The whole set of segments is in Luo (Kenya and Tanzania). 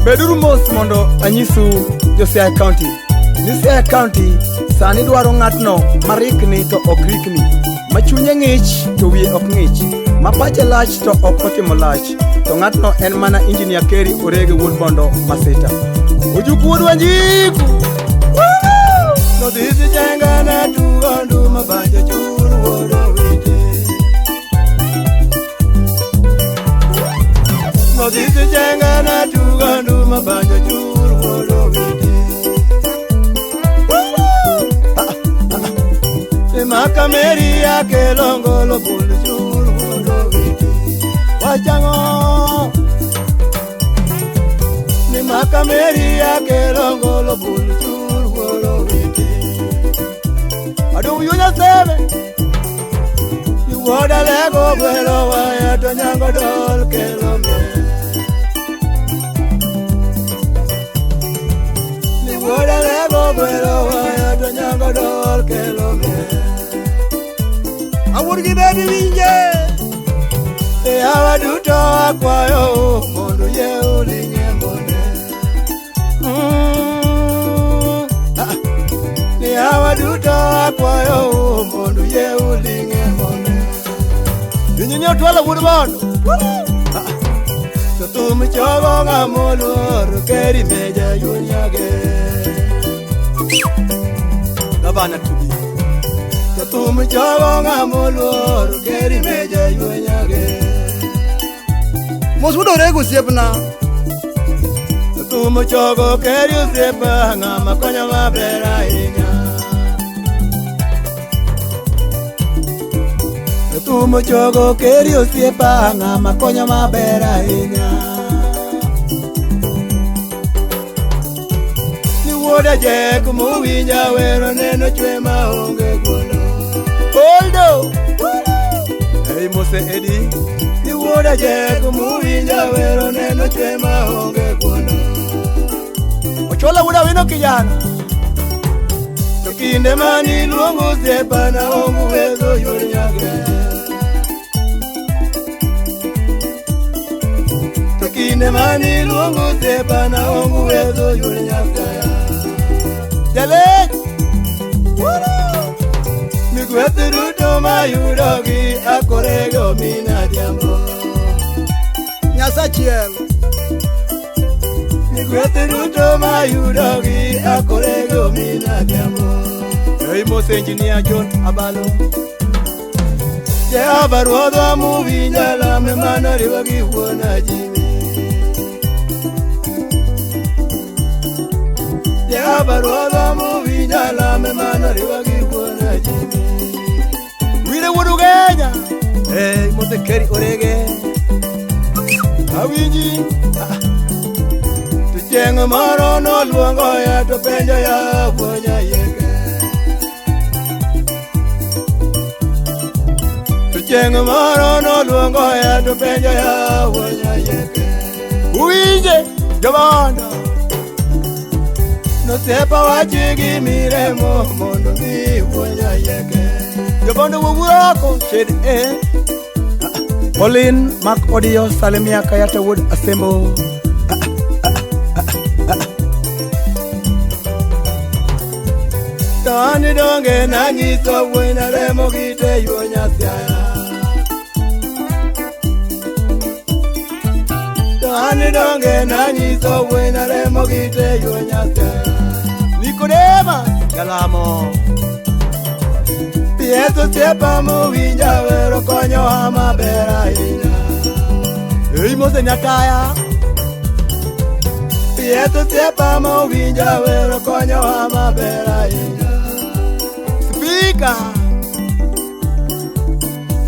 Beduru mos mondo anyisu jo Siaya County ni Siaya County sani dwaro ng'atno marikni to ok rikni, ma chunye ng'ich to wiye ok ng'ich, ma pache lach to ok otimo lach, to ng'atno en mana Engineer Kerry Orege wuod Bondo Masita. Ojuku wuod Wanjiku! Nodhisi chenga na tugo nduma banjo chur wuod Owiti. Nodhisi chenga na tugo nduma banjo chur wuod Owiti. Maka meri yake longolo bulu chur wuod Owiti. Wachango ni maka meri yake longolo bulu chur wuod Owiti. Adung yunya seme ni wuoda lego gwelo waya to nyango dol kelo me. Ni wuoda lego gwelo waya to nyango dol kelo me. Awuor gi bebi winje e hawa duto akwayo mondo yie uling'e monde. Ni hawa duto akwayo mondo yie uling'e monde. Injinia Otwala wuod Bondo. To thum chogo ng'ama oluor Kerry Meja yuor nyage. Gavana to be. To thum chogo ng'ama oluor Kerry Meja yuor nyage. Mos wuod Orego osiepna. To thum chogo Kerry osiepa ng'ama konyo maber ahinya. To thum chogo Kerry osiepa ng'ama konyo maber ahinya. Ni wuoda Jack mowinja wero neno chwe maonge guondo. Boldo. Ei Mose Edi. Ni wuoda Jack mowinja wero neno chwe maonge guondo. Ochola wuod Awino kijana. To kinde mani luongo osiepa na onge uwezo yuor nyage. To kinde mani luongo osiepa na onge uwezo yuor nyage. Jalech. Migweth duto mayudogi akorego mina dhiambo. Nyasachiel. Migweth duto mayudogi akorego mina dhiambo. Ei Mose Engineer John Abalo. Jehova Ruodhwa mowinja lame manoriwo gi wuon Ajimi. Jehova Ruodhwa mowinja lame manoriwo gi wuon Ajimi. Wire wuod Ugenya. Ei Mose Kerry Orege. Awinji. To chieng' moro noluongo ya to penjo ya wuon Nyayieke. To chieng' moro noluongo ya to penjo ya wuon Nyayieke. Uwinje jobondo. Nosiepa wachi gi miremo mondo mi wuon Nyayieke. Jobondo wuog oko shed e. Pauline Mak Odiyo Salimia Kayata wuod Asembo. To an donge nanyiso wuon Remo gi te yuo Nyasaye. To an donge nanyiso wuon Remo gi te yuo Nyasaye. Nikodema Jalamo. Yesu osiepa mowinja wero konyowa maber ahinya. Ei Mose Nyataya. Yesu osiepa mowinja wero konyowa maber ahinya. Spika.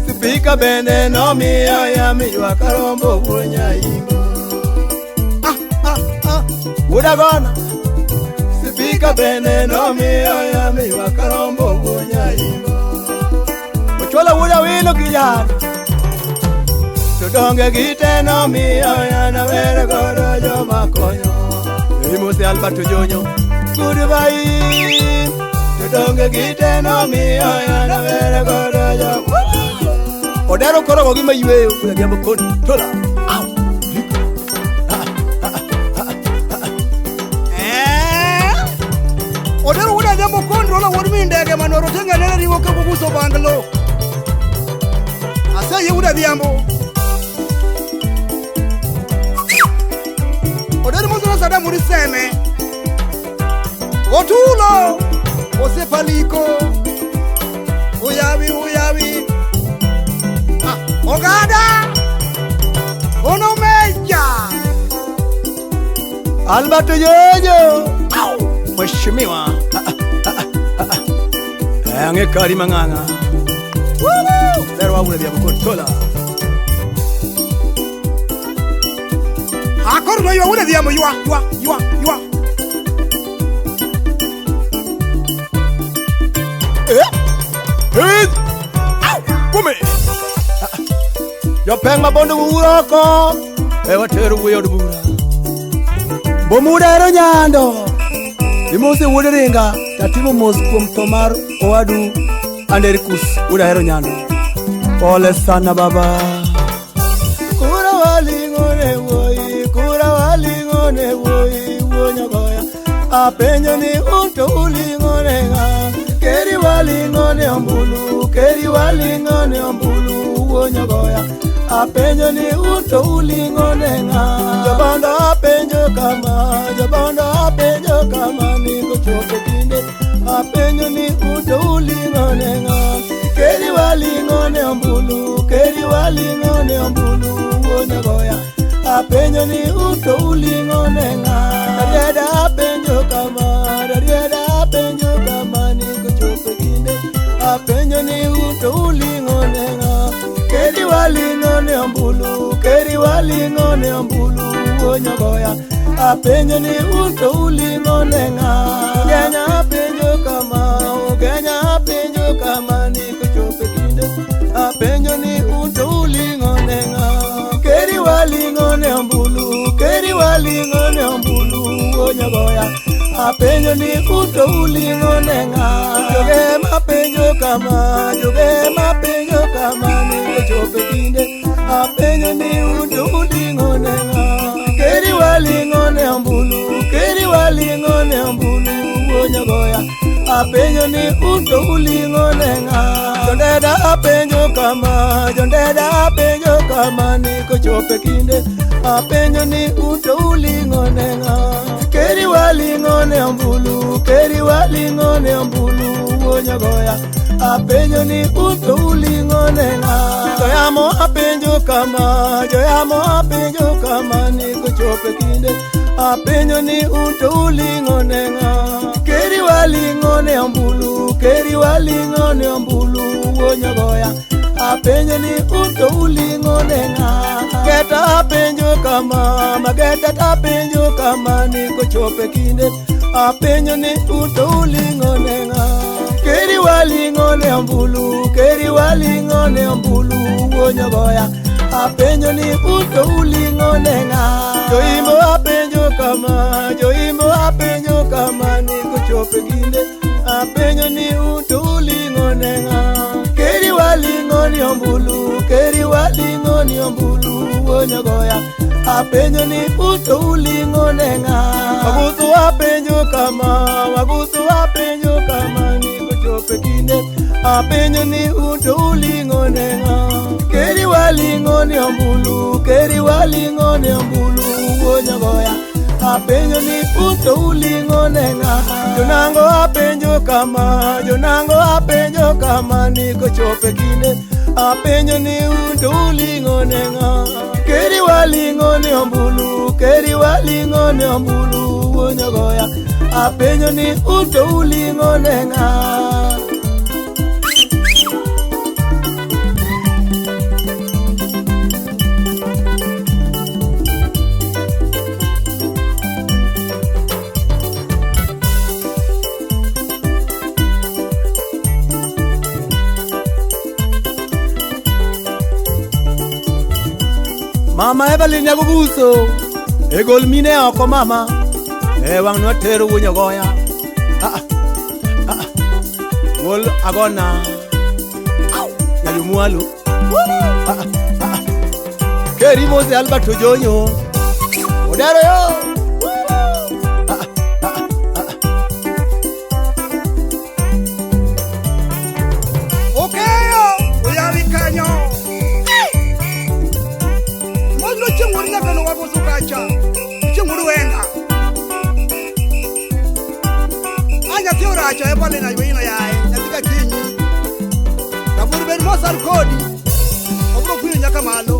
Spika bende nomiyo ya miywak rombo wuon Nyaimbo. Wuod Agona. Spika bende nomiyo ya miywak rombo wuon Nyaimbo. Ochola wuod Awino kijana. To donge gite nomiyo ya nawere godo joma konyo. Ei Mose Albert Ojonyo. Goodbye. To donge gite nomiyo ya nawere godo joma Odero koro go gima yweyo kuya dhiambo koni. Tola. Au. Otola wuod min ndege manoro tenga nene riwo ka guguso banglo. Aseye wuod adhiambo. Oderi mosoro Saddam wuod Seme. Otulo osepaliko. Uyawi uyawi. Ah, Ogada. Onomeja. Albert Jojo. Mheshimiwa. Ang'e kari mang'ang'a. Lero wa wuod adhiambo kod Tola. Akor no ywa wuod adhiambo ywa ywa ywa ywa. Eh! Au! Kume! Jopeng mabondo uro oko e watero wuoyo od bura. Bomudero nyando. Imose wuod Ringa tatimo mos kuom tho mar owadu Anderkus wuod Ahero Nyando. Pole sana baba. Kura waling'o ne wuoyi, kura waling'o ne wuoyi, wuo nyagoya. Apenjo ni unto uling'o ne ng'a? Keri waling'o ne ombulu, keri waling'o ne ombulu, wuo nyagoya. Apenjo ni unto uling'o ne ng'a? Jobondo apenjo kama, jobondo apenjo kama, ni kochopo kinde. Apenjo ni unto uling'o ne ng'a? Keri waling'o ne ombulu, keri waling'o ne ombulu, wuo nyagoya. Apenjo ni unto uling'o ne ng'a? Rarieda apenjo kama, rarieda apenjo kama, ni kochopo kinde. Apenjo ni unto uling'o ne ng'a? Keri waling'o ne ombulu, keri waling'o ne ombulu, wuo nyagoya. Apenjo ni unto uling'o ne ng'a? Ugenya apenjo kama, Ugenya apenjo kama, ni kochopo kinde. Apenjo ni unto uling'o ne ng'a? Keri waling'o ne ombulu, keri waling'o ne ombulu, wuo nyagoya. Apenjo ni unto uling'o ne ng'a? Joge mapenjo kama, joge mapenjo kama, ni kochopo kinde. Apenjo ni unto uling'o ne ng'a? Keri waling'o ne ombulu, keri waling'o ne ombulu, wuo nyagoya. Apenjo ni unto uling'o ne ng'a? Jondeda apenjo kama, jondeda apenjo kama, ni kochopo kinde. Apenjo ni unto uling'o ne ng'a? Keri waling'o ne ombulu, keri waling'o ne ombulu, wuo nyagoya. Apenjo ni unto uling'o ne ng'a? Joyamo apenjo kama, joyamo apenjo kama, ni kochopo kinde. Apenjo ni unto uling'o ne ng'a? Keri waling'o ne ombulu, keri waling'o ne ombulu, wuo nyagoya. Apenjo ni unto uling'o ne ng'a? Geta apenjo kama, mageta apenjo kama, ni kochopo kinde. Apenjo ni unto uling'o ne ng'a? Keri waling'o ne ombulu, keri waling'o ne ombulu, wuo nyagoya. Apenjo ni unto uling'o ne ng'a? Joimbo apenjo kama, joimbo apenjo kama, ni kochopo kinde. Apenjo ni unto uling'o ne ng'a? Keri waling'o ne ombulu, keri waling'o ne ombulu, wuo nyagoya. Apenjo ni unto uling'o ne ng'a? Wagusu apenjo kama, wagusu apenjo kama, ni kochopo kinde. Apenjo ni unto uling'o ne ng'a? Keri waling'o ne ombulu, keri waling'o ne ombulu, wuo nyagoya. Apenjo ni unto uling'o ne ng'a? Jonango apenjo kama, jonango apenjo kama, ni kochopo kinde. Apenjo ni unto uling'o ne ng'a? Keri waling'o ne ombulu, keri waling'o ne ombulu, wuo nyagoya. Apenjo ni unto uling'o ne ng'a? Mama Evelyn Nyagobuso, e gol mine oko mama, e wang' nwatero wuo nyagoya. Ah, ah, gol agona, au, nyajumwalo. Ah, ah, Keri Mose Albert Ojonyo, Odero yo. Ah, ah, ah. racho Evelyn Awino yaye, nyathi ka kinyi. Rabur bed mosar kodi. Obiro kwinyo nyaka malo.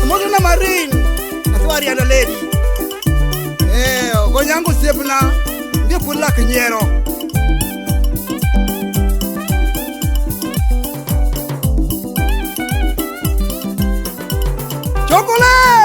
Motona Marin, nyathi Ariana Lady. Eh, Ogonyango osiepna, ndiye pur lak nyiero. Chocolate!